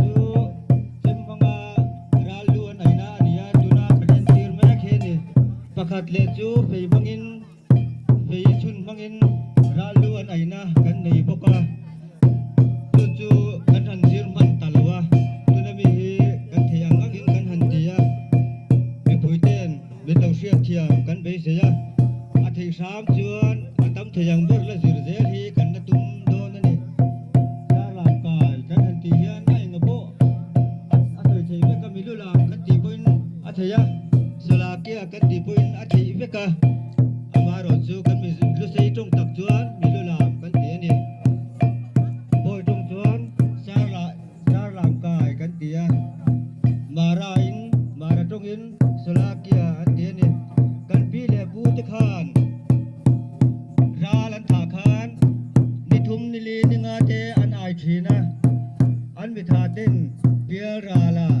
chu chem hmanga ral lu an aina a ni a, tuna kan entir mek hi a ni. Pakhat leh chu fei hmangin fei chhun hmangin ral lu an aina kan nei bawk a, chu chu kan han zir hman ta lo a, tuna mi hi kan thei ang angin kan han ti a, mipui ten min lo hriat thiam kan beisei a, a theih hram chuan a tam thei ang ber la zir zel hi kan la tum dawn a ni. Darlam kai kan han tih hian a enga pawh a sawi thei vek a, milu lam kan tih pawhin a thei a, Sawlakia kan tih pawhin a theih vek a, amaherawh chu kan mi lusei tawng tak chuan milu lam kan ti a ni. Bawi tawng chuan Darlam kai kan ti a, Mara in Mara tawngin Sawlakia an ti a ni. Kan pi leh pu te khan Ral an thah khan ni thum ni li ni nga te an ai thin a, an mitha ten bial ral ah.